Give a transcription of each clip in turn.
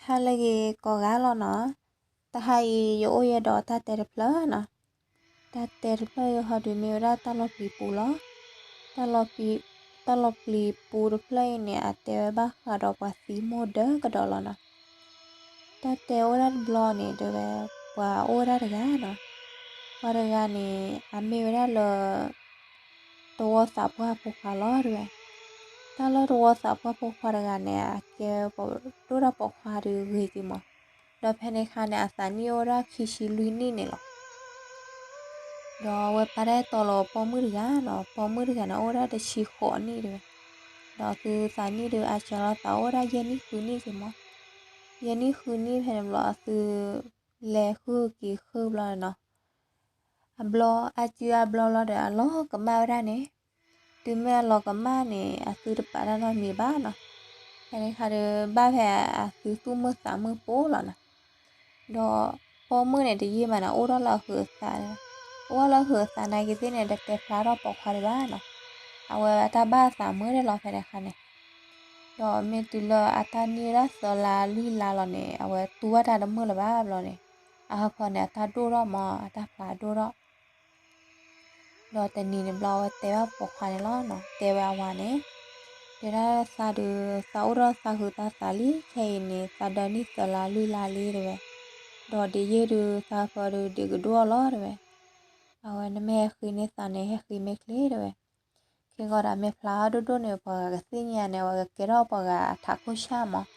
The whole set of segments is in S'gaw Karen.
ဟါလၢအဂ့ၤကိးဂၤလီၤနီၤ. တဟါအံၤယအိၣ်ယဲဒီးတၢ်တဲတဖျၢၣ်နီၤ. တၢ်တဲတဖျၢၣ်အံၤဟီဒုးမ့ၢ်ဝဲဒၣ်တၢ်လီၢ်ပျံၤပူၤလီၤ. တၢ်လီၢ်ပျံၤပူၤတဖျၢၣ်အံၤန့ၣ် အတဲဝဲဘၣ်ဃးဒီးပှၤသံမိၢ်ဒၢကဒီးလီၤနီၤ. တၢ်တဲအိၣ်ဝဲဒၣ်တဘျီန့ၣ် တဲဝဲ ပှၤအိၣ်ဝဲဒၣ်တဂၤနီၤ. ပှၤတဂၤန့ၣ် အမ့ၢ်ဝဲဒၣ်လၢ သဝီသးပှၢ်ဖိခွါလီၤတဲဝဲ. တၢ်လၢသဝီသးပှၢ်ဖိခွါတဂၤန့ၣ် အကဲပှၤဒိၣ်တၢ်ပိာ်ခွါဒီးဂ့ၤက့ၤမး. ဒီးဖဲန့ၣ်အခါန့ၣ် အသးနံၣ်အိၣ်ဝဲဒၣ်ခံဆံလွံၢ်နံၣ်န့ၣ်လီၤ. ဒီးအဝဲပာ်တၢ်အဲၣ်တီလီၤပိာ်မုၣ်တဂၤနီၤ. ပိာ်မုၣ်တဂၤန့ၣ် အိၣ်ဝဲဒၣ်တဆံဃိးနံၣ်တဲဝဲ. ဒီးအသုသးနံၣ်ဒီးအစၢၤလီၤသးအိၣ်ဝဲဒၣ်ယဲၢ်နံၣ်ဃုနံၣ်က့ၤမး. ယဲၢ်နံၣ်ဃုနံၣ်ဖဲန့ၣ်ဘျီ အသုလဲၤဃုက့ၤဃုဘျီန့ၣ်နီၤ. အဘျီ အစုအဘျီလီၤဒီး အလီၤကမၣ်ဝဲဒၣ်န့ၣ်. တုၤမ့ၢ်အလီၤကမၣ်န့ၣ် အသုတပာ်တၢ်နီတမံၤဘၣ်နီၤ. ဖဲန့ၣ်အခါဒီး ဘၣ်ဖဲအသုသူၣ်မုာ်သးမုာ်ပိာ်လီၤနီၤ. ဒီးပိာ်မုၣ်န့ၣ်တယံာ်မးန့ၣ် အိၣ်ထီၣ်လၢအဟုးအသး, အိၣ်ထီၣ်လၢအဟုးအသးနာ်က့ၤသ့ၣ်န့ၣ် တတဲဖျါထီၣ်ပိာ်ခွါဒံးဘၣ်နီၤ. အဝဲအတၢ်ဘၣ်အသးမုာ်ဒဲးလီၤဖဲန့ၣ်အခါန့ၣ်. ဒီးမ့ၢ်တုၤလၢအတၢ်နံၣ်ဝဲဒၣ်သၢလါလွံၢ်လါလီၤန့ၣ် အဝဲတူၢ်ဘၣ်တၢ်တမုာ်လၢၤဘၣ်ဘျီန့ၣ်, အဟၢဖၢန့ၣ် အတၢ်ဒိၣ်ထီၣ်မး အတၢ်ဖျါဒိၣ်ထီၣ်. ဒီးတနံၤန့ၣ်ဘျီ အဝဲတဲဘၣ်ပိာ်ခွါန့ၣ်လီၤနီၤ, တဲဝဲအဝၤန့ၣ်, တဲဒၣ်သးဒုး သးအိၣ်ထီၣ်သးဟုးသးသးလံ, ခဲအံၤန့ၣ် သးဒၢနံၣ်သၢလါလွံၢ်လါလံတဲဝဲ, ဒီးဒ်ယဲၢ်ဒုး သးဟၢဖၢဒုး ဒ့ၣ်ကဒိၣ်အီၤလီၤတဲဝဲ. အဝဲနမ့ၢ်ဟဲဃ့န့ၢ်သးန့ၣ် ဟဲဃ့မ့ၢ်ချ့တဲဝဲ. ခဲဂီၤဒီးမ့ၢ်ဖျါထီၣ်ဒိၣ်ဒိၣ်န့ၣ် ပှၤဂၤကသ့ၣ်ညါန့ၣ် အဝဲကကဲထီၣ်ပှၤဂၤအထးခိၣ်ဆၣ်မး,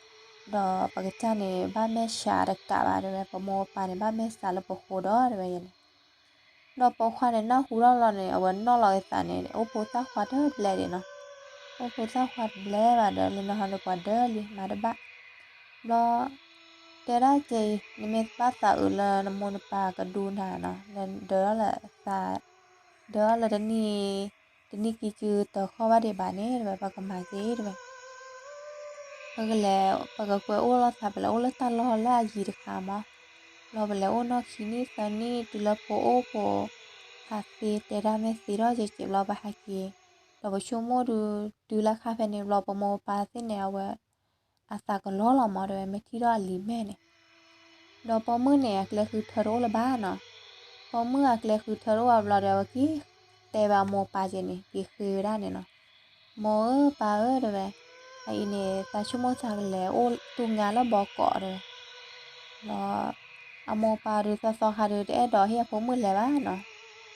ဒီးပကစၢ်န့ၣ် ဘၣ်မဲာ်ဆှးတကးဘၣ်တဲဝဲ, ပမိၢ်ပပၢ်န့ၣ် ဘၣ်မဲာ်ဆှးလၢပဃိဒီးတဲဝဲယဲန့ၣ်. ဒီးပိာ်ခွါန့ၣ်နၢ်ဟူထီၣ်လီၤန့ၣ် အဝဲနီၣ်လီၤအသးန့ၣ် အိၣ်ဖိသၣ်ခွါတဘျဲၣ်ဒံးနီၤ, အိၣ်ဖိသၣ်ခွါတဘျဲၣ်ဘၣ်ဒီး လၢနဟီဒီးပှၤဒၢလံ မၤတဘၣ်. ဘျီ တဲဒၣ်ကဲအံၤ နမ့ၢ်ဘၣ်သးအုးလၢနမိၢ်နပၢ်ကဒူနၤနီၤ, ဒၢထီၣ်လၢသး, ဒၢထီၣ်လၢတနံၣ်, တနံၣ်ကံစုတၢ်ဃီၣ်ဘၣ်ဒံးဘၣ်န့ၣ်တဲဝဲ ပကမၤက့ၤတဲဝဲ. ပကလဲၤ, ပကကွဲးအိၣ်လိာ်သး ပလဲၤအိၣ်လၢတၢ်လီၢ်လၢအယံၤတခါမး. ဘျီပလဲၤအိၣ်နီၢ်ခံနံၣ်သၢနံၣ် တုၤလၢဖိအိၣ်ဖိ, ဟးသ့တဲတၢ်မ့ၢ်သ့ထီၣ်ကဲကဲဘျီပဟဲက့ၤ, ဒီးပဆိကမိၣ်ဒုး, တုၤလၢခါဖဲန့ၣ်ဘျီ ပမိၢ်ပပၢ်သ့ၣ်န့ၣ် အဝဲ အသးကလီလီၤမးတဲဝဲ, မ့ၢ်ထံၣ်ထီၣ်အလံၤမဲာ်န့ၣ်. ဒီးပိာ်မုၣ်န့ၣ် အကျဲဃုထၢတအိၣ်လၢၤဘၣ်နီၤ. ပိာ်မုၣ်အကျဲဃုထၢတအိၣ်ဘၣ်ဘျီဒီး အဝဲက့ၤတဲဘၣ်အမိၢ်ပၢ်က့ၤန့ၣ် က့ၤဃ့ဝဲဒၣ်န့ၣ်နီၤ. မိၢ်ဧၢပၢ်ဧၢတဲဝဲ, အအံၤန့ၣ် သးဆိကမိၣ်သးကလဲၤအိၣ်တူၢ်ငါလၢဘီကိးတဲဝဲ. ဒီး အမိၢ်ပၢ်ဒုးသီသီခါဒုး တအဲၣ်ဒိးဟ့ၣ်အဖိမုၣ်လဲၤဘၣ်နီၤ.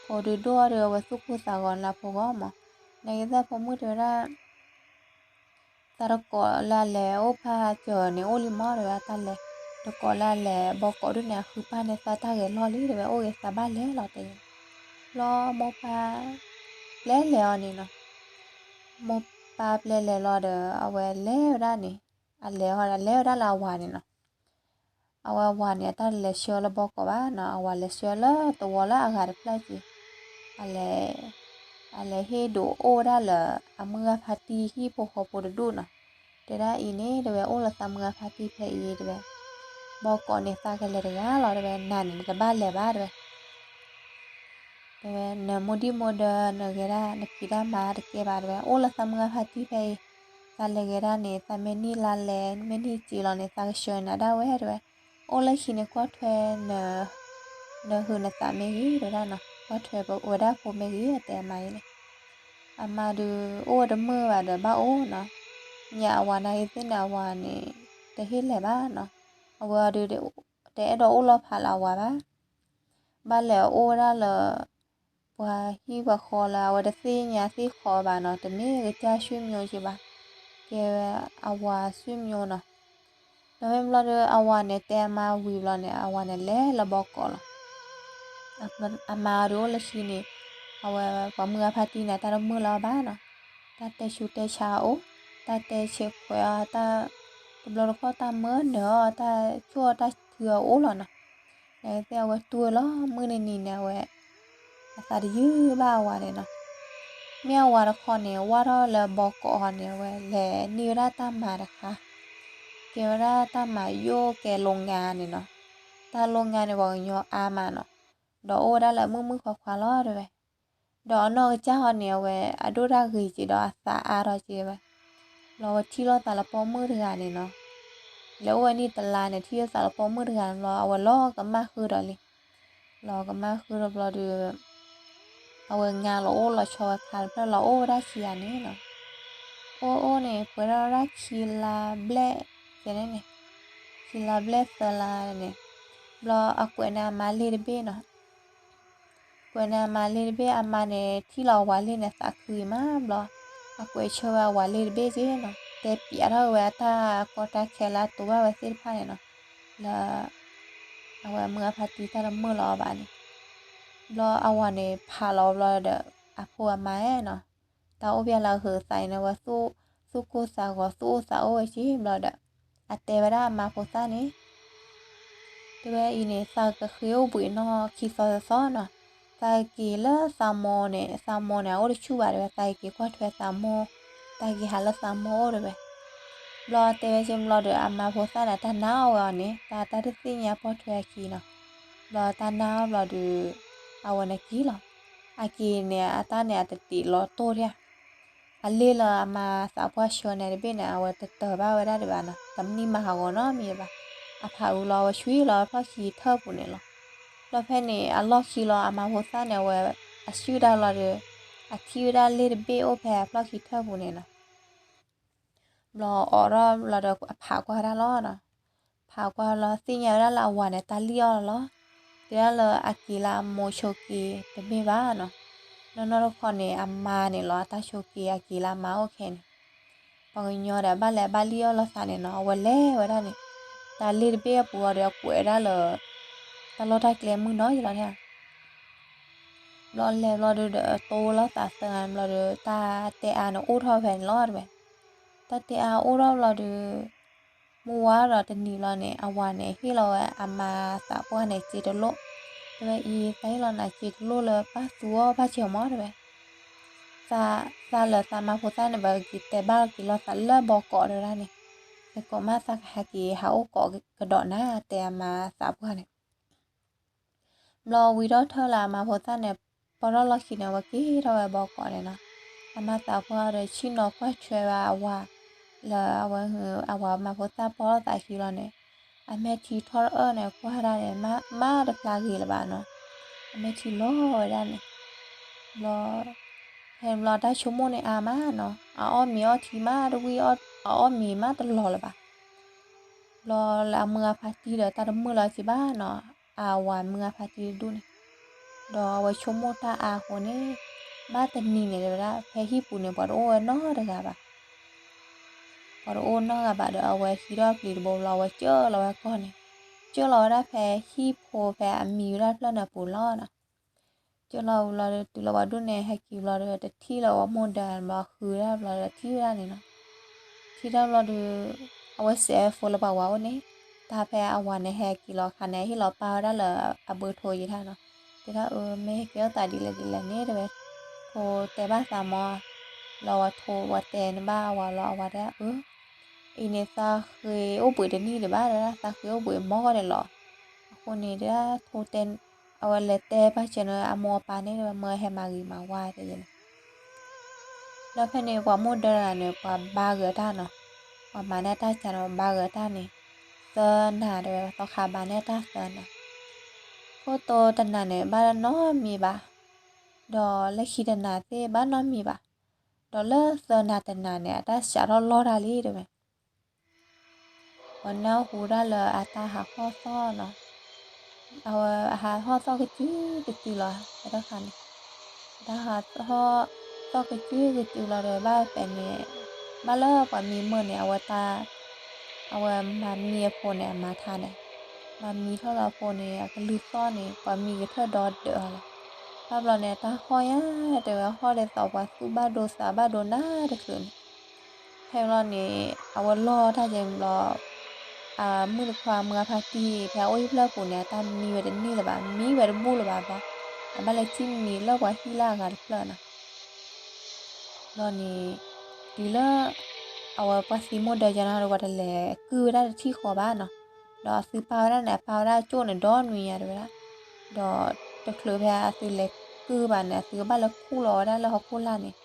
ဖိဒုးဒိၣ်အီၤဒီး အဝဲသူၣ်ကိၢ်သးဂီၤလၢအဖိဂီၢ်မး. နာ်က့ၤသ့ၣ်ဖိမုၣ်တဲဝဲဒၣ် သးတကိးလၢအလဲၤအိၣ်ဖးစၢၤန့ၣ် အိၣ်လံမးတဲဝဲ, တၢ်လဲၤ, တကိးလၢအလဲၤဘီကိးဒုၣ်န့ၣ် အဃုပၢ်န့ၣ် သးတၢ်ဂဲၤလီၢ်လံတဲဝဲ, အိၣ်ဂ့ၤသးဘၣ်လဲၤလီၤတဲဝဲ. ဘျီမိၢ်ပၢ် ပျဲလဲၤအီၤန့ၣ်နီၤ. မိၢ်ပၢ်ပျဲလဲၤလီၤဒီး အဝဲလဲၤဝဲဒၣ်န့ၣ်, အလဲၤအီၤဒီး လဲၤဝဲဒၣ်လၢအဝၤန့ၣ်နီၤ. အဝဲအဝၤန့ၣ် အတၢ်လဲၤဆှၢလၢဘီကိးဘၣ်နီၤ, အဝၤလဲၤဆှၢလၢသဝီလၢအဂၤတဖျၢၣ်က့ၤ. အလဲၤ, အလဲၤဟ့ၣ်ဒုးအိၣ်ဝဲဒၣ်လၢ အမုၢ်ဂၤဖါတံၢ်ဟံၣ်ဖိဃီဖိတဒူၣ်နီၤ. တဲဒၣ်အံၤန့ၣ်တဲဝဲ အိၣ်လၢသးမုၢ်ဂၤဖါတံၢ်ဖဲအံၤတဲဝဲ, ဘီကိးန့ၣ်သးကလဲၤတဂၤလီၤတဲဝဲ, နၤန့ၣ်နတဘၣ်လဲၤဘၣ်တဲဝဲ. တဲဝဲ နမိၢ်ဒံၣ်မိၢ်ဒၢ နဂဲၤဒၣ် နဖံးတၢ်မၤတကဲဘၣ်တဲဝဲ, အိၣ်လၢသးမုၢ်ဂၤဖါတံၢ်ဖဲအံၤ, သးလဲၤဂဲၤဒၣ်န့ၣ် သးမ့ၢ်နံၣ်လါလဲၤ မ့ၢ်နံၣ်စ့လီၤန့ၣ် သးကဆှၢနၤဒၣ်ဝဲတဲဝဲ. အိၣ်လၢခံန့ၣ်ကွၢ်ထွဲ နဟုးနသးမ့ၢ်ဂ့ၤတဲဝဲဒၣ်နီၤ, ကွၢ်ထွဲဝဲဒၣ်ဖိမ့ၢ်ဂ့ၤ တဲအမါအံၤန့ၣ်. အမါဒုးအိၣ်ဝဲတမုာ်ဘၣ်ဒီးဘၣ်အိၣ်နီၤ. ညါအဝၤနာ်က့ၤသ့ၣ်န့ၣ် အဝၤန့ၣ် တဟ့ၣ်လဲၤဘၣ်နီၤ. အဝဲအီၤဒုး တအဲၣ်ဒိးအိၣ်လီၤဖးလၢအဝၤဘၣ်. ဘၣ်လဲၤအအိၣ်ဝဲဒၣ်လၢ ပှၤဟံၣ်ပှၤဃီလၢအဝဲတသ့ၣ်ညါသ့ၣ်ဃီဘၣ်နီၤ, တမ့ၢ်ကစၢ်ဆွေမျိုးက့ၤဘၣ်, ကဲဝဲအဝၤဆွေမျိုးနီၤ. ဒီးမ့ၢ်ဘျီဒီး အဝၤန့ၣ်တဲအမါဝံၤဘျီန့ၣ် အဝၤန့ၣ်လဲၤလၢဘီကိးလီၤ. အမါအီၤဒုးအိၣ်လၢခံန့ၣ် အဝဲပှၤမုၢ်ဂၤဖါတံၢ်န့ၣ် တၢ်တမုာ်လၢၤဘၣ်နီၤ. တၢ်တဲဆူးတဲဆါအအိၣ်, တၢ်တဲဆဲးခွဲးအီၤ, တၢ်, တဘျီတခီၣ်တၢ်မၢနၢၤအီၤ, တၢ်ဆိၣ်အီၤတၢ်ထုအီၤအိၣ်လီၤနီၤ. နာ်က့ၤသ့ၣ်အဝဲတူၢ်ဝဲလီၤ မုၢ်တနံၤန့ၣ် အဝဲ အသးတယုၢ်ဘၣ်အဝၤန့ၣ်နီၤ. မ့ၢ်အဝၤတခီန့ၣ် ဝၢ်ထီၣ်လၢဘီကိးအီၤန့ၣ် အဝဲလဲၤန့ၢ်ဝဲဒၣ်တၢ်မၤတခါ, ကဲဝဲဒၣ်တၢ်မၤယိၣ်ကဲလိာ်ငါန့ၣ်နီၤ. တၢ်လိာ်ငါန့ၣ် ပှၤကညီအါမးနီၤ. ဒီးအိၣ်ဝဲဒၣ်လၢမုၣ်မုၣ်ခွါခွါလီၤတဲဝဲ. ဒီးအနီၢ်ကစၢ်ဟီန့ၣ် အဝဲအဒိၣ်တၢ်ဂ့ၤက့ၤဒီးအသးအါထီၣ်က့ၤဝဲ. ဘျီဝဲထံၣ်လိာ်သးလၢပိာ်မုၣ်တဂၤန့ၣ်နီၤ. လဲၤအိၣ်ဝဲနံၣ်တလါန့ၣ် ထံၣ်သးလၢပိာ်မုၣ်တဂၤန့ၣ်ဘျီ အဝဲလီၤကမၣ်ဃုာ်ဒီးလံ. လီၤကမၣ်ဃုာ်ဒီးဘျီဒီး အဝဲငါလီၤအိၣ်လီၤဆီဝဲခါတဖျၢၣ် လီၤအိၣ်ဝဲဒၣ်ခံဂၤန့ၣ်နီၤ. အိၣ်အိၣ်န့ၣ် ပှဲၤထီၣ်ဝဲဒၣ်ခံလါဘျဲၣ် ကဲန့ၣ်န့ၣ်, ခံလါဘျဲၣ်သၢလါန့ၣ်, ဘျီအကွဲးန့ၢ်အမါလ့ၣ်တဘ့ၣ်နီၤ. ကွဲးန့ၢ်အမါလ့ၣ်တဘ့ၣ် အမါန့ၣ် ထံၣ်လီၤအဝၤလ့ၣ်န့ၣ် သးခုအံၤမးဘျီ, အကွဲးဆၢဝဲအဝၤလ့ၣ်တဘ့ၣ်က့နီၤ, တဲပၠးထီၣ်ဝဲအတၢ်ကီတၢ်ခဲလၢအတိၢ်ဘၣ်ဝဲသ့ၣ်တဖၣ်န့ၣ်နီၤ, လၢ အဝဲမုၢ်အဖါတံၢ်တၢ်တမုာ်လီၤအီၤဘၣ်န့ၣ်, ဘျီအဝၤန့ၣ်ဖးလီၤဘျီဒီး အဖိအမါနီၤ, တၢ်အိၣ်ဖဲလၢဟုးသးအံၤန့ၣ် ဝဲသူၣ်ကိၢ်သးဂီၤ သူၣ်အိၣ်သးအိၣ်ဝဲက့ဘျီဒီး အတဲဝဲဒၣ်အမါဖိသၣ်န့ၣ် တဲဝဲအံၤန့ၣ် သးကဃ့အိၣ်ဘှံးနီၢ်ခံသီသီနီၤ, သးက့ၤလၢသးမိၢ်န့ၣ် သးမိၢ်န့ၣ် အအိၣ်တဆူၣ်ဘၣ်တဲဝဲ, သးက့ၤကွၢ်ထွဲသးမိၢ်, သးက့ၤဟးလၢသးမိၢ်အိၣ်တဲဝဲ. ဘျီတဲဝဲက့ဘျီဒီး အမါဖိသၣ်န့ၣ် တၢ်နာ်အီၤဝဲအီၤန့ၣ် တၢ်တသ့ၣ်ညါပိာ်ထွဲအခံနီၤ. ဘျီတၢ်နာ်အီၤဘျီဒီး အဝဲန့ၣ်က့ၤလီၤ. အက့ၤန့ၣ် အတၢ်န့ၣ် အတတံးလီၤတိၢ်ဒၣ် အလ့ၣ်လၢအမါသးပှၢ်ဆှၢန့ၣ်တဘ့ၣ်န့ၣ် အဝဲတတၢၤဘၣ်ဝဲဒၣ်ဒံးဘၣ်နီၤ, တမ့ၢ်မၤဟးဂီၤနီတမံၤဘၣ်. အဖးအုးလီၤ အဝဲဆွံလီၤဖျီၣ်ခံထၢၣ်ပူၤန့ၣ်လီၤ. ဘျီဖဲန့ၣ် အလီၢ်ခံလီၤ အမါဖိသၣ်န့ၣ် အဝဲအစုၣ်တၢ်လီၤဒီး အထံၣ်ဝဲဒၣ်လ့ၣ်တဘ့ၣ်အိၣ်ဖဲအဖျီၣ်ခံထၢၣ်ပူၤန့ၣ်နီၤ. ဘျီအီၣ်ထီၣ်ဘျီဒီးအဖးကွၢ်ဝဲဒၣ်လီၤနီၤ. ဖးကွၢ်လီၤသ့ၣ်ညါဝဲဒၣ်လၢအဝၤန့ၣ် တၢ်လံၣ်အီၣ်လီၤလီၤ. တဲဒၣ်လၢအက့ၤလၢအမိၢ်ဆိးက့တမ့ၢ်ဘၣ်နီၤ. နီၢ်နီၢ်တခီန့ၣ် အမါန့ၣ်လီၤ အတၢ်ဆိးက့အက့ၤလၢအမါအိၣ်ခဲန့ၣ် ပှၤကညီဒီးဘၣ်လဲၤဘၣ်လံၣ်အီၣ်လီၤသးန့ၣ်နီၤ, အဝဲလဲၤဝဲဒၣ်န့ၣ် တၢ်လ့ၣ်တဘ့ၣ်အပူၤအီၤဒီးအကွဲးဒၣ်လၢ တၢ်လီၢ်တၢ်ကျဲမုၢ်နီၤယလီၤန့ၣ်. ဘျီလဲၤဘျီဒီး တိၢ်လီၤသးသၢဂၤဘျီဒီး တၢ်တဲအါန့ၣ်အိၣ်ထီၣ်ဖဲန့ၣ်လီၤတဲဝဲ. တၢ်တဲအါအိၣ်ထီၣ်ဘျီဒီး မုၢ်ဝါဒီးတနံၤဘျီန့ၣ် အဝၤန့ၣ် ဟ့ၣ်လီၤဝဲအမါသးပှၢ်န့ၣ် စ့တလိၣ်, တဲဝဲအံၤ သးဟ့ၣ်လီၤနၤစ့တလိၣ်လၢပၢ်သူအီၣ်ဘၣ်စၢၤမးတဲဝဲ. သးလၢသးမါဖိသၣ်န့ၣ် ပက့ၤတဲဘၣ်က့ၤလီၤသးလၢဘီကီးတဲဝဲဒၣ်န့ၣ်, စ့ၢ်ကီးမးသးကဟဲက့ၤဟးအိၣ်ကိးကဒီးနၤ တဲအမါသးပှၢ်န့ၣ် ဘျီဝံၤထီၣ်ထၢၣ်လၢအမါဖိသၣ်န့ၣ် ပီၢ်ထီၣ်လီၢ်ခံန့ၣ် အဝဲက့ၤထီၣ်ဝဲဘီကီးန့ၣ်နီၤ. အမါသးပှၢ်ဒီးဆ့ၣ်နီၤကွၢ်ထွဲဝဲအဝၤ လၢအဝဲ အဝၤမါဖိသၣ်ပီၢ်ထီၣ်သးခံလီၤန့ၣ်, အမဲာ်ထံထီၣ်တအၢၣ်န့ၣ် ကွၢ်ဒၣ်န့ၣ် မးတဖျါဂ့ၤလၢၤဘၣ်နီၤ. အမဲာ်ထံလီၤဝဲဒၣ်န့ၣ် ဘျီ ဖဲန့ၣ်ဘျီတၢ်ဆိကမိၣ်န့ၣ်အါမးနီၤ, အအီၣ်မ့ၤအီထံမးတဝံၣ် အအီၣ်မ့ၤမးတလီၤလၢၤဘၣ်. ဘျီလၢအမုၢ်အဖါတံၢ်ဒီးတၢ်တမုာ်လီၤစ့ၢ်ဘၣ်နီၤ, အဝၤမုၢ်အဖါတံၢ်တဒူၣ်န့ၣ်, ဒီးအဝဲဆိကမိၣ်တၢ်အါအဃိန့ၣ်, ဘၣ်တနံၤန့ၣ်တဲဝဲဒၣ် ဖဲဟံၣ်ပူၤန့ၣ် ပှၤတအိၣ်ဝဲနီတဂၤဘၣ် ပှၤတအိၣ်နီတဂၤဘၣ်ဒီး အဝဲဟံးထီၣ်ပျံၤတဘိဘျီ အဝဲကၢၢ်လီၤဝဲကီၢ်န့ၣ်, ကၢၢ်လီၤဝဲဒၣ်ဖဲဟံၣ်ဖိဖဲအမံၤဝဲဒၣ်တဖျၢၣ်န့ၣ်အပူၤလီၤနီၤ. ကၢၢ်လီၤဝံၤလီၤဒီး တုၤလီၤပှၤဒူၣ်န့ၣ် ဟဲက့ၤဘျီဒီး တထံၣ်လၢပှၤမိၢ်ဒၢဘျီ ဃုဝဲဒၣ်ဘျီဒီး ထံၣ်ဝဲဒၣ်န့ၣ်နီၤ. ထံၣ်တၢ်ဘျီဒီး အဝဲစဲးဖိလၢပှၤဝၤအိၣ်န့ၣ်, တၢ်ဖဲအဝၤန့ၣ် ဟဲက့ၤလီၤအခါန့ၣ် ဟ့ၣ်လီၤပၢ်ဝဲဒၣ်လၢအဘၢထိယံၤတၢ်နီၤ. တဲဒၣ်အၢ မ့ၢ်ဟဲက့ၤအီၣ်သးဒ်လဲၣ်ဒ်လဲၣ်န့ၣ်တဲဝဲ, ထိတဲဘၣ်သးမီၤ, ဘျီဝဲထိဝဲတဲန့ၣ်ဘၣ်အဝၤလီၤ အဝၤတဲဒၣ်အၢ အံၤန့ၣ် သးဃ့အိၣ်ဘှံးတနံၣ်ဒံးဘၣ်တဲဒၣ်, သးဃ့အိၣ်ဘှံးမီၢ်ဂီၢ်ဒဲးလီၤ. အဃိန့ၣ်တဲဒၣ်ထိတဲ, အဝဲလဲၤတဲပၢ်စၢၤန့ၣ် အမိၢ်အပၢ်န့ၣ်တဲဝဲ မၢဟဲမၤဂ့ၤမၤဝါတဲယဲန့ၣ် ဒီးဖဲန့ၣ် ပှၤမိၢ်ဒၢတဂၤန့ၣ် ပှၤဘါဂ့ၤတၢ်နီၤ, ပှၤမၤန့ၢ်တၢ်စၢ်န့ၣ် ပှၤဘါဂ့ၤတၢ်န့ၣ်, သၢနၤတဲဝဲ သီခါဘါန့ၢ်တၢ်သၢနၤ, ခိၣ်တိတနၤန့ၣ် ဘၣ်နီတမံၤဘၣ်, ဒီးလၢခံတနၤသ့ၣ်ဘၣ်နီတမံၤဘၣ်, ဒီးလၢသၢနၤတနၤန့ၣ် အတၢ်စးထီၣ်လီၢ်တၢ်လံတဲဝဲ ပှၤနၢ်ဟူဒၣ်လၢအတၢ်ဟးဟီၣ်သီၣ်နီၤ, အဝဲအဟးဟီၣ်သီၣ်ကစုကစုလီၤ ဖဲတခါန့ၣ်, တၢ်ဟးဟီၣ်သီၣ်ကစုကစုလီၤဒီး ဘၣ်ဖဲန့ၣ်, ဘၣ်လၢပှၤမံမုၢ်န့ၣ် အဝဲတၢ်, အဝဲမၤမံအဖိန့ၣ် အမၤထါန့ၣ်, မၤမံထီၣ်လၢအဖိန့ၣ် အကလုၢ်သီၣ်န့ၣ် ပှၤမံကထၢၣ်ဒီဒၢးအီၤလီၤ. ဘၣ်ဘျီန့ၣ် တၢ်ဟီၣ်ညါတဲဝဲ ဟီၣ်ဒ်သိးပှၤသူၣ်ဘၣ်ဒိသးဘၣ်ဒိနၤတချုးန့ၣ် ဖဲဘျီန့ၣ် အဝဲလီၢ်တၢ်ကဲဘျီ, အမုၢ်တခွါမုၢ်အဖါတံၢ် ဖဲအအိၣ်ဟံၣ်ဖျၢၣ်ပူၤန့ၣ် အတၢ်မံဝဲတန့ၢ်လၢၤဘၣ်, မံဝဲတဘူၣ်လၢၤဘၣ်ဘျီ, အဘၣ်လဲၤထံၣ်မံလၢပှၤဟံၣ်လၢအဂၤတဖျၢၣ်နီၤ. ဘျီန့ၣ် တုၤလၢ အဝဲပှၤသံမိၢ်ဒၢယါနီၤဒီး ပှၤတလဲၤကုၢ်ဝဲဒၣ်တထံၣ်ဃီဘၣ်နီၤ, ဒီးအသုပာ်ဝဲဒၣ်န့ၣ် အပာ်ဝဲဒၣ်ကၠိၣ်န့ၣ်ဒီနွံညါတဲဝဲဒၣ်, ဒီးတချုးဖဲအသုလဲၤကုၢ်ဘၣ်န့ၣ် အသုကဘၣ်လဲၤခူၣ်လီၤဝဲဒၣ်လၢဟီၣ်ခိၣ်လာ်န့ၣ်,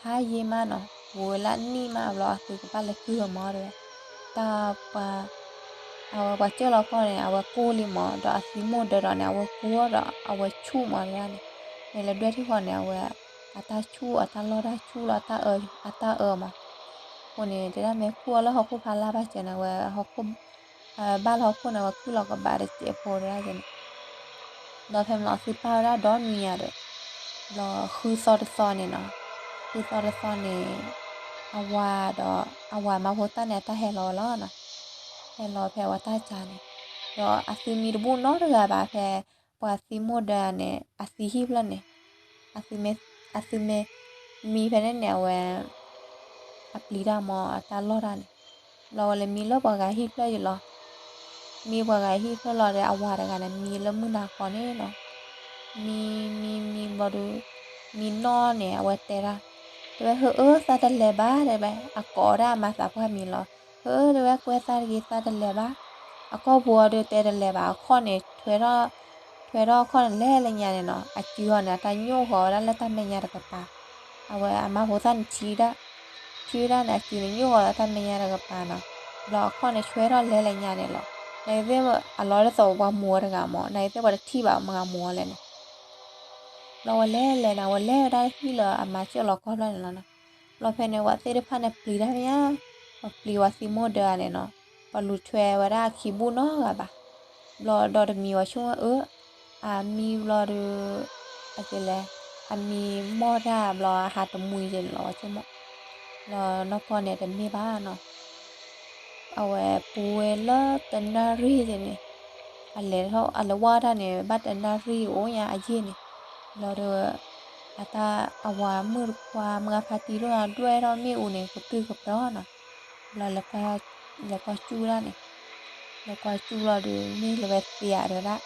ဖးယံာ်မးနီၤ, ပူၤဝဲလၢအနံၣ်မးဘျီ အသုကဘၣ်လဲၤကုၢ်မီၤတဲဝဲ, တၢ်ပှၤ အဝဲပှၤကၢၢ်လီၤကီၢ်န့ၣ် အဝဲကိၢ်လံမး ဒီးအသံမိၢ်ဒၢဒီးန့ၣ် အဝဲကိၢ်ဒီးအဝဲဆူၣ်မးတဒၣ်န့ၣ်, မ့ၢ်လၢဒွဲၣ်ထံၣ်ဃီန့ၣ် အဝဲ အတၢ်ဆူၣ် အတၢ်လီၢ်တၢ်ဆူၣ်လီၤ အတၢ်အၢမး, အဃိန့ၣ် တဒၣ်မ့ၢ်ခူၣ်အီၤလၢဟီၣ်ခိၣ်ဖးလၢ်ဘၣ်စၢၤန့ၣ် အဝဲ ဘၣ်လၢဟီၣ်ခိၣ်န့ၣ် အဝဲခုၣ်လီၤကဘၣ်တစဲးဖိတဒၣ်န့ၣ်, ဒီးဖဲမ့ၢ်လီၤအသုပၢ်ဝဲဒၣ်ဒီနွံညါဒီး, ဘျီဃုသီတသီန့ၣ်နီၤ, ဃုသီတသီန့ၣ် အဝၤဒီး အဝၤမါဖိသၣ်န့ၣ် အတၢ်ဟဲလီၤဝဲလီၤနီၤ, ဟဲလီၤဖဲအဝဲတၢ်စၢ်န့ၣ်, ဒီးအသုမံတဘူၣ်နီတဂၤဘၣ်ဖဲ ပှၤသံမိၢ်ဒၢန့ၣ် အသံဟံၣ်ဖျၢၣ်န့ၣ်, အသုမ့ၢ် အသုမ့ၢ်မံဖဲန့ၣ်န့ၣ် အဝဲ အပျံၤတၢ်မး အတၢ်လီၢ်တၢ်န့ၣ်, ဘျီဝဲလဲၤမံလၢပှၤဂၤဟံၣ်ဖျၢၣ်ယံၤလီၤ, မံပှၤဂၤဟံၣ်ဖျၢၣ်လီၤဒီး အဝၤတဂၤန့ၣ် မံလၢမုၢ်နၤဃီန့ၣ်နီၤ, မံ မံ မံဘျီဒီး မံနီၢ်န့ၣ် အဝဲတဲဒၣ်, တဲဝဲ ဟၢအၢ သးတလဲၤဘၣ် တဲဝဲ, အကိးဝဲဒၣ်အမါသးပှၢ်မံၤလီၤ, ဟၢအၢ တဲဝဲ ကွဲသးတဂ့ၤ သးတလဲၤဘၣ်, အကီၢ်ပူၤအီၤဒီးတဲတလဲၤဘၣ် အခီၣ်န့ၣ် ထွဲထီၣ် ထွဲထီၣ်အခီၣ်န့ၣ် လဲၤလၢညါန့ၣ်နီၤ, အစုအီၤန့ၣ် အတၢ်ညိၣ်ဃီၤဝဲဒၣ်လၢတၢ်မဲာ်ညါတကပၤ, အဝဲအမါဖိသၣ်န့ၣ် ထံၣ်ဝဲဒၣ် ထံၣ်ဝဲဒၣ်န့ၣ် အစုန့ၣ်ညိၣ်ဃီၤလၢတၢ်မဲာ်ညါတကပၤနီၤ, ဘျီအခီၣ်န့ၣ် ဆွဲထီၣ်လဲၤလၢညါန့ၣ်လီၤ, နာ်က့သ့ၣ်အလီၤဒ်သိးပှၤမိၢ်ဝဲတဂၤမး နာ်က့သ့ၣ်ပှၤတထံၣ်ဘၣ်မၤဂၤမိၢ်ဝဲလဲၣ်န့ၣ်, ဘျီဝဲလဲၤလဲၤန့ၣ် ဝဲလဲၤဝဲဒၣ်ဟံၣ်လၢအမါကၢၢ်လီၤကီၢ်ဖျၢၣ်န့ၣ်လီၤနီၤ, ဘျီဖဲန့ၣ် ဝဲသ့ၣ်တဖၣ်န့ၣ် ပျံၤတၢ်မ့ၢ်ညါ, ပှၤပျံၤဝဲသံမိၢ်ဒၢန့ၣ်နီၤ, ပှၤလူၤထွဲဝဲဒၣ်အခံဘူၣ်နီတဂၤဘၣ်, ဘျီဒီးတမံၤဝဲဆိကမိၣ်အၢ အမံဘျီဒီး အကလဲၤ အမံမီၢ်တၢ်ဘျီအဟးတမှံၤယဲန့ၣ်လီၤ ဝဲဆိကမိၣ်, ဘျီနီၢ်ကီၢ်န့ၣ်တမ့ၢ်ဘၣ်နီၤ, အဝဲပူၤဝဲလၢတနၣ်ရံၣ်ယဲန့ၣ်, အလဲၤထီၣ်အလဲၤဝဲတၢ်န့ၣ် ဘၣ်တနၣ်ရံၣ်အိၣ်ညါအယံာ်န့ၣ်, ဘျီဒီး အတၢ်အဝၤမုၣ်တခွါ မုၢ်အဖါတံၢ်ဒိၣ်ဒွဲၣ်ထီၣ်မ့ၣ်အူန့ၣ် ကပြုၢ်ကပြီၤနီၤ, ဘျီ လဲၤကွၢ်စူၣ်ဒၣ်န့ၣ်, လဲၤကွၢ်စူၣ်လီၤဒီး မ့ၢ်လၢဝဲသ့ဧါတဲဝဲဒၣ်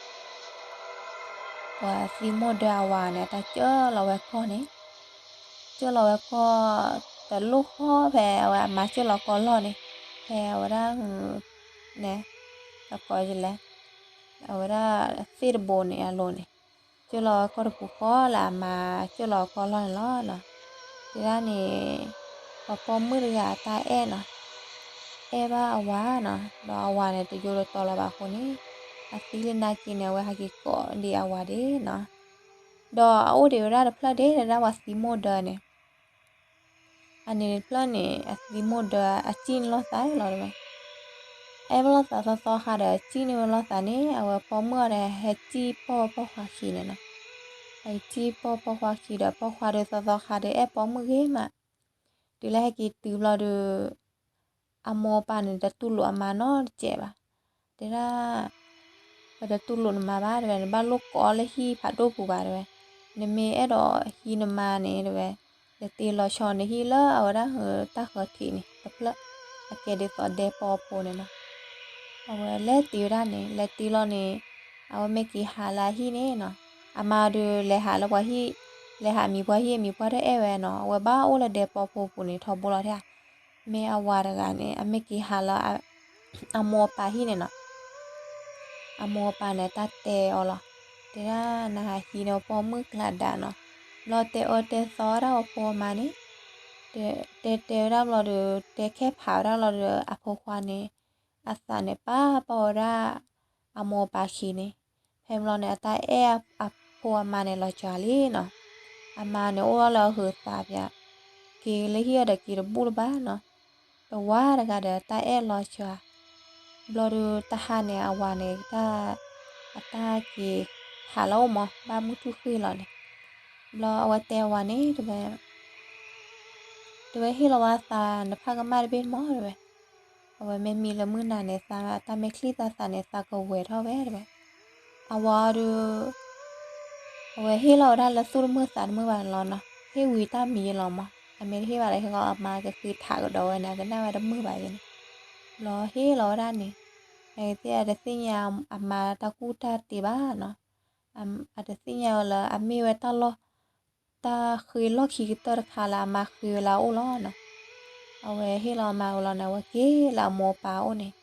ပှၤသံမိၢ်ဒၢအဝၤန့ၣ် အတၢ်ကၢၢ်လီၤဝဲကီၢ်န့ၣ်, ကၢၢ်လီၤဝဲကီၢ် တလိၣ်ဃီဖဲအဝဲအမါကၢၢ်လီၤကီၢ်လီၢ်န့ၣ်, ဖဲအဝဲဒၣ် န့ၣ် အကိးလဲၣ်, အဝဲဒၣ်သ့ၣ်တဘိန့ၣ်အလိၤန့ၣ်, ကၢၢ်လီၤဝဲကီၢ်တပူၤဃီလၢအမါကၢၢ်လီၤကီၢ်လီၢ်န့ၣ်လီၤနီၤ, တဲဒၣ်န့ၣ် ပှၤပိာ်မုၣ်တဂၤအတၢ်အဲၣ်နီၤ, အဲၣ်ဘၣ်အဝၤနီၤ, ဒီးအဝၤန့ၣ် တယိတတီလၢၤဘၣ်အဃိန့ၣ်, အသံလၢနာ်က့န့ၣ် အဝဲဟဲက့ၤကိးဒံးအဝၤဒၣ်နီၤ, ဒီးအအိၣ်ဒံးဝဲဒၣ်တဖျၢၣ်ဒၣ် တဲဒၣ်ပှၤသံမိၢ်ဒၢန့ၣ် အန့ၣ်တဖျၢၣ်န့ၣ် အသံမိၢ်ဒၢအစံၣ်န့ၢ်လိာ်သးလီၤတဲဝဲ, အဲၣ်ဘၣ်လိာ်သးသီသီခါဒီး အစံၣ်န့ၢ်ဝဲလိာ်သးန့ၣ် အဝဲပိာ်မုၣ်အီၤဒီး ဟဲစံၣ်ပိာ်ပိာ်ခွါခံန့ၣ်နီၤ, ဟဲစံၣ်ပိာ်ပိာ်ခွါခံဒီး ပိာ်ခွါဒီးသီသီခါဒီး အဲၣ်ပိာ်မုၣ်ဂ့ၤမး, တုၤလၢဟဲက့ၤတုၤဘျီဒီး အမိၢ်အပၢ်န့ၣ် တတူၢ်လိာ်အမါနီတစဲးဘၣ်, တဲဒၣ် ပတတူၢ်လိာ်နမါဘၣ်တဲဝဲ, နဘၣ်လိၣ်ကိးလၢဟံၣ်ဖးဒိၣ်ပူၤဘၣ်တဲဝဲ, နမ့ၢ်အဲၣ်ဒိးဟံးနမါန့ၣ်တဲဝဲ, လဲၤတ့လီၤဆီန့ၣ်ဟံၣ်လၢအဝဲဒၣ်ဟုးတၢ်ဃၢၤထံးန့ၣ် တဖျၢၣ်, အကဲဒ်သိးဒဲပိာ်ဖိန့ၣ်နီၤ, အဝဲလဲၤတ့ဝဲဒၣ်န့ၣ် လဲၤတ့လီၤန့ၣ်, အဝဲမ့ၢ်က့ၤဟးလၢအဟံၣ်န့ၣ်နီၤ, အမါဒီးလဲၤဟးလၢပှၤဟံၣ်, လဲၤဟးမံၤပှၤဟံၣ် မံၤပှၤတအဲၣ်ဝဲနီၤ, အဝဲဘၣ်အိၣ်လၢဒဲပိာ်ဖိပူၤန့ၣ် ထီဘိလီၤတဲဧါ, မ့ၢ်အဝၤတဂၤန့ၣ် အမ့ၢ်က့ၤဟးလၢ အမိၢ်အပၢ်ဟံၣ်န့ၣ်နီၤ, အမိၢ်အပၢ်န့ၣ် တၢ်တဲအီၤလီၤ, တဲဒၣ်နဟးဟံးန့ၢ်ပိာ်မုၣ်ကျါဒါနီၤ, ဘျီတဲအၢတဲသီဝဲဒၣ်အဖိအမါန့ၣ်, တဲတဲဝဲဒၣ်ဘျီဒီး တဲခဲဖးဝဲဒၣ်လီၤဒီး အဖိခွါန့ၣ် အသးန့ၣ်ပာ်ပီၢ်ဝဲဒၣ် အမိၢ်အပၢ်ခံန့ၣ်, ဖဲဘျီန့ၣ် အတၢ်အဲၣ်အဖိအမါန့ၣ်လီၤစှၤလံနီၤ, အမါန့ၣ်အိၣ်ထီၣ်လၢအဟုးသးပၠး, က့ၤလၢဟံၣ်အီၤဒီးက့ၤတဘူၣ်လၢၤဘၣ်နီၤ, တဝၤတဂၤဒီးတၢ်အဲၣ်လီၤစှၤ, ဘျီဒီးတဟါန့ၣ် အဝၤန့ၣ် အတၢ်က့ၤဟးလၢအအိၣ်မး ဘၣ်မုၢ်ထူၣ်ဃ့ၢ်လီၤန့ၣ်, ဘျီအဝဲတဲအဝၤန့ၣ် တဲဝဲ တဲဝဲဟ့ၣ်လီၤဝဲသးနဖးကမၣ်တဘ့ၣ်မးတဲဝဲ, အဝဲမ့ၢ်မံလၢမုၢ်နၤန့ၣ် သးတၢ်မဲာ်ချံသးသးန့ၣ် သးကဝဲၤထီၣ်ဝဲတဲဝဲ, အဝၤဒီး အဝဲဟ့ၣ်လီၤဝဲဒၣ်လၢသူၣ်တမုာ်သးတမုာ်ဘၣ်န့ၣ်လီၤနီၤ, ဟ့ၣ်ဝံၤတၢ်မံၤယဲလီၤမး, အမ့ၢ်တဟ့ၣ်ဘၣ်ဒီး ဟ့ၣ်လီၤအမါကဃ့ထးကဒီးဝဲန့ၣ် အကနၣ်ဝဲတမုာ်ဘၣ်ယဲန့ၣ်, ဘျီဟ့ၣ်လီၤဝဲဒၣ်န့ၣ်, နကသ့ၣ်အတသ့ၣ်ညါအမါတၢ်ကူၣ်တၢ်တ့ဘၣ်နီၤ, အတသ့ၣ်ညါဝဲလၢအမ့ၢ်ဝဲတၢ်လီၢ် တၢ်ဃ့လီၢ်ခံကတၢၢ်တခါလၢအမါဃ့ဝဲလၢအအိၣ်လီၤနီၤ, အဝဲဟ့ၣ်လီၤအမါဝံၤလီၤန့ၣ် အဝဲက့ၤလၢအမိၢ်အပၢ်အအိၣ်န့ၣ်,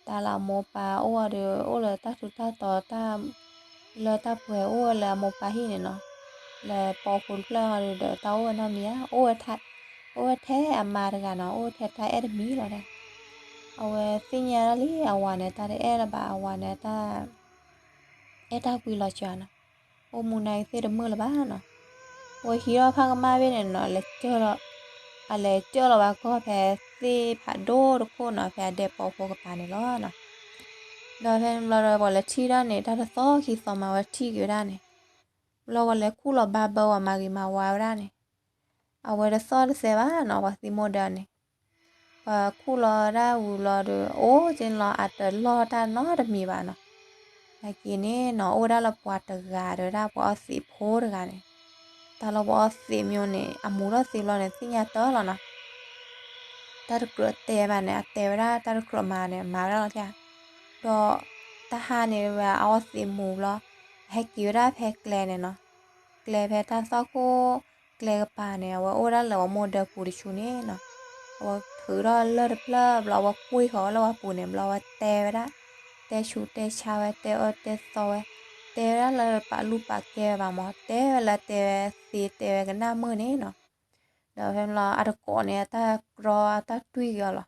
တၢ်လၢအမိၢ်အပၢ်အိၣ်အီၤဒီး အိၣ်လၢတၢ်ထူးတၢ်တီၤတၢ် လၢတၢ်ပှဲၤအိၣ်ဝဲလၢအမိၢ်အပၢ်ဟံၣ်န့ၣ်နီၤ, လၢပိာ်ဖိတဖျၢၣ်အီၤဒီး တၢ်အိၣ်ဝဲနီတမံၤဧါ, အိၣ်ဝဲထဲအမါတဂၤနီၤ, အိၣ်ထဲတၢ်အဲၣ်တမံၤလီၤဒၣ် အဝဲသ့ၣ်ညါဒၣ်လံ အဝၤန့ၣ် တၢ်တအဲၣ်လၢၤဘၣ် အဝၤန့ၣ် တၢ် အဲၣ်တၢ်ကွံလီၤစှၤနီၤ, အိၣ်မူနၤအံၤသ့ၣ်တမုာ်လၢၤဘၣ်နီၤ, အဝဲဟံးထီၣ်ဖးကမၣ်ဘ့ၣ်န့ၣ်နီၤ လဲၤကၢၢ်လီၤ, အလဲၤကၢၢ်လီၤဝဲကီၢ်ဖဲသ့ၣ်ဖးဒိၣ်တခိၣ်နီၤ ဖဲအဒဲးပိာ်ဖိကပၤန့ၣ်လီၤနီၤ, ဒီးဖဲန့ၣ်ဘျီဒီး ပှၤလဲၤထံၣ်ဒၣ်န့ၣ် တၢ်တသီၣ်ခံသီမး ဝဲထံၣ်က့ၤဝဲဒၣ်န့ၣ်, ဘျီဝဲလဲၤခူၣ်လီၤဘါဘၢဝဲ မၤဂ့ၤမၤဝါဝဲဒၣ်န့ၣ်, အဝဲတသီၣ်တသဲဘၣ်နီၤ ပှၤသံမိၢ်ဒၢန့ၣ်, ပှၤခူၣ်လီၤဒၣ်ဝံၤလီၤဒီး အိၣ်က့န့ၣ်လီၤ အတလီၢ်တၢ်နီတမံၤဘၣ်နီၤ, နာ်က့န့ၣ်နီၤ အိၣ်ဝဲဒၣ်လၢပှၤတဂၤဒီးဝဲဒၣ်ပှၤအီသံးဖိတဂၤန့ၣ်, တၢ်လၢပှၤအီသံးမ့ၢ်န့ၣ် အမူထီၣ်သံးဘျီန့ၣ် သ့ၣ်ညါတၢ်လီၤနီၤ တၢ်တကြၢးတဲမးန့ၣ် အတဲဝဲဒၣ် တၢ်တကြၢးမၤန့ၣ် မၤဝဲဒၣ်လီၤ, ဒီးတၢ်ဟါန့ၣ်ဝဲ အအီသံးမူဘျီ, အဟဲက့ၤဝဲဒၣ်ဖဲကျဲန့ၣ်နီၤ, ကျဲဖဲတၢ်သီၣ်ခိၣ်ကျဲကပၤန့ၣ် အဝဲအိၣ်ဒၣ်လၢအမိၢ်ဒၢပူၤတဆူန့ၣ်နီၤ, အဝဲထုးထီၣ်လၢၢ်တဖျၢၣ်ဘျီ အဝဲကွံာ်ဃီၤဝဲလၢပှၤပူၤန့ၣ် ဘျီအဝဲတဲဝဲဒၣ်, တဲဆူးတဲဆါဝဲ တဲအၢတဲသီဝဲ, တဲဝဲဒၣ်လၢပာ်လူၢ်ပာ်ကဲဝဲဘၣ်မး တဲဝဲလၢတဲဝဲသ့တဲဝဲကနၣ်မုာ်န့ၣ်နီၤ, ဒီးဖဲမ့ၢ်လီၤ အတကိးန့ၣ် အတၢ်တြီအတၢ်တွံၢ်က့ၤအီၤလီၤ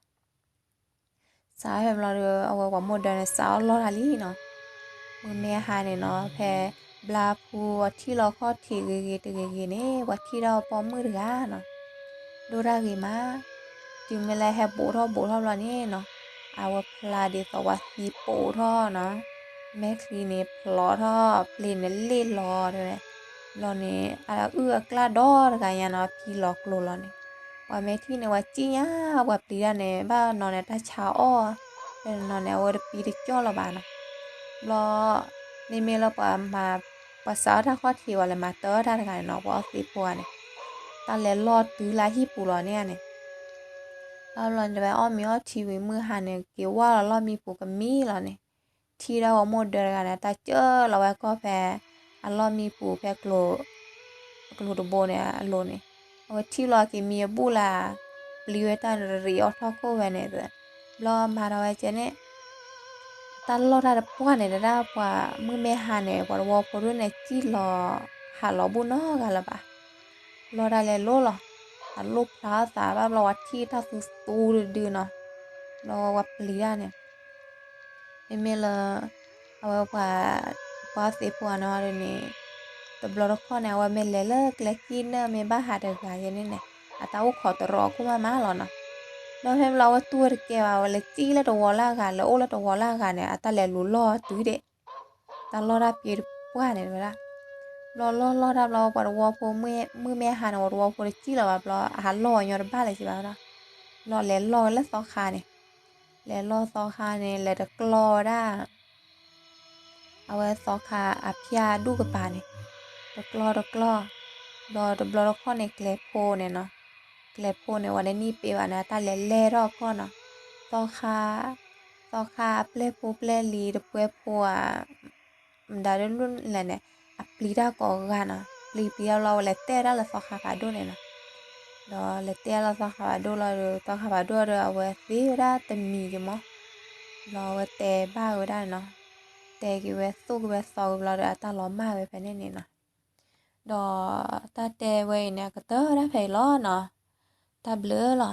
စးဖဲမ့ၢ်လီၤဒီး အဝဲပှၤမိၢ်ဒၢန့ၣ် စးအီၣ်လီၢ်တၢ်လံနီၤ, မုၢ်မ့ၢ်ဟါန့ၣ်နီၤ ဖဲဘျါဖူအထံၣ်လီၤခီၣ်ထံးဂ့ၤဂ့ၤတဂ့ၤဂ့ၤန့ၣ် ပှၤထံၣ်ဒၣ်အီၤပိာ်မုၣ်တဂၤနီၤ, ဒိၣ်တၢ်ဂ့ၤမး, တုၤမ့ၢ်လၢဟဲဘူးထီၣ်ဘူးထီၣ်ဘျီန့ၣ်နီၤ, အဝဲဖျါဒ်သိးပှၤသံပိာ်ထီၣ်နီၤ, မဲာ်ချံန့ၣ်ဖျိးထီၣ် ပျ့ၤန့ၣ်လ့ၣ်လီၤတဲဝဲ, ဘျီန့ၣ် အအုၣ်အကျၣ်ဒီတဂၤညါနီၤ ဖံလီၤကျိၤလီၤန့ၣ်, ပှၤမ့ၢ်ထံၣ်န့ၣ် ပှၤစံၣ်ညါ ပှၤပျံၤတၢ်န့ၣ် ဘၣ်နီၤန့ၣ် တၢ်ဆါအီၣ်, ဖဲန့ၣ်နီၤန့ၣ် အဝဲတပံတကၠီၣ်လၢၤဘၣ်နီၤ, ဘျီ မ့မ့ၢ်လၢပှၤမၤ ပှၤစးထီၣ်တၢ်ခီၣ်ထံး ပှၤလဲၤမၤတၢ်တၢ်တဂၤန့ၣ်နီၤ ပှၤအီသံးဖိဂၤန့ၣ်, တၢ်လဲၤလီၢ်တုၤလၢဟံၣ်ပူၤလီၤန့ၣ်န့ၣ်, ဘျီလီၤန့ၣ်တဝဲအီၣ်မ့ၤအီထံဝံၤမုၢ်ဟါန့ၣ် က့ၤဝၢ်လီၤလီၢ်မံပူၤကမံလီၤန့ၣ်, ထံၣ်ဒၣ်ပှၤမိၢ်ဒၢတဂၤန့ၣ် တၢ်စၢၢ်လီၤဝဲကီၢ်ဖဲ အလီၢ်မံပူၤဖဲ ကျိၤတဘိန့ၣ်အလိၤန့ၣ်, အဝဲထံၣ်လီၤက့ၤမံအဘူၣ်လၢ ပျံၤဝဲတၢ်န့ၣ် ရ့အီၣ်ထီၣ်ခိၣ်ဝဲန့ၣ်, ဘျီမၤဒီးဝဲကဲန့ၣ် တၢ်လီၢ်တၢ်တပှၢ်န့ၣ် တဒၣ်ပှၤမုၢ်မ့ၢ်ဟါန့ၣ် ပှၤတဝီဖိဒိၣ်န့ၣ် စံၣ်လီၤ ဟးလီၤဘူၣ်နီတဂၤလၢၤဘၣ်, ဘျီတၢ်လဲၤလိၣ်လီၤ, အလိၣ်ဖျါထီၣ်သးဘၣ်ဘျီ ပှၤထံၣ်တၢ်သူသူတဒုနီၤ, ဘျီဝဲပျံၤတၢ်န့ၣ် မ့မ့ၢ်လၢ အဝဲ ပှၤသံးဖိအနီၤဒ်န့ၣ်, တဘျီတခီၣ်န့ၣ် အဝဲမ့ၢ်လဲၤလၢကျဲကံၣ်နၢၣ် မ့ၢ်ဘၣ်ဟးတဂၤယဲန့ၣ်န့ၣ် အတၢ်အိၣ်ခိးတရီအခိၣ်မးမးလီၤနီၤ. ဒီးဖဲဘျီအဝဲတူၢ်ဝဲတကဲဘၣ် အဝဲလဲၤစံၣ်လၢတဝီလၢအဂၤ လဲၤအိၣ်လၢတဝီလၢအဂၤန့ၣ် အတၢ်လဲၤလူၤလီၢ်တုၤဒၣ် တၢ်လီၢ်တၢ်ပှ့ၤတပှၢ်န့ၣ်ဝဲဒၣ်. ဘျီလီၢ်လီၢ်တၢ်ဘျီ ပှၤတဝီဖိ မုၢ်မ့ၢ်ဟါန့ၣ် ပှၤတဝီဖိတစံၣ်လီၤဘၣ်ဘျီ အဟးလီၢ်အီၤညီတဘၣ်လၢၤစံးဘၣ်ဝဲဒၣ်. ဘျီလဲၤလီၢ်ဝဲလၢသီခါန့ၣ်, လဲၤလီၢ်သီခါန့ၣ် လဲၤတကျီဝဲဒၣ် အဝဲသီခါအဖၠၣ်ဒူၣ်ကပၤန့ၣ်, တကျီတကျီ, ဘျီတဘျီတခီၣ်န့ၣ် ကျဲဖိန့ၣ်နီၤ, ကျဲဖိန့ၣ် ဝဲတနံၣ်ပ့ဘၣ်န့ၣ် အတၢ်လဲၤလဲၢ်ထီၣ်အခီၣ်နီၤ, သီခါ, သီခါအပျဲၢ်ဖိပျဲၢ်လံၤတပှဲၤဖိဧါ မတၤဒ်လဲၣ်န့ၣ် အပျံၤတၢ်ကိးဂၤနီၤ, ပျံၤပျံၤတၢ်ဘျီ ဝဲလဲၤတဲဝဲဒၣ်လၢသီခါဖးဒိၣ်န့ၣ်နီၤ. ဒီးလဲၤတဲလၢသီခါဖးဒိၣ်လီၤဒီး သီခါဖးဒိၣ်ဒီး အဝဲသ့ဝဲဒၣ်တမံၤက့ၤမး, ဘျီဝဲတဲဘၣ်ဝဲဒၣ်န့ၣ်နီၤ, တဲက့ၤဝဲသိၣ်က့ၤဝဲသီက့ၤဘျီဒီး အတၢ်လီၤမၢ်ဝဲဖဲန့ၣ်န့ၣ်နီၤ. ဒီးတၢ်တဲဝဲအံၤန့ၣ် အကတၢၢ်ဝဲဒၣ်ဖဲအံၤလီၤနီၤ. တၢ်ဘျုးလီၤ.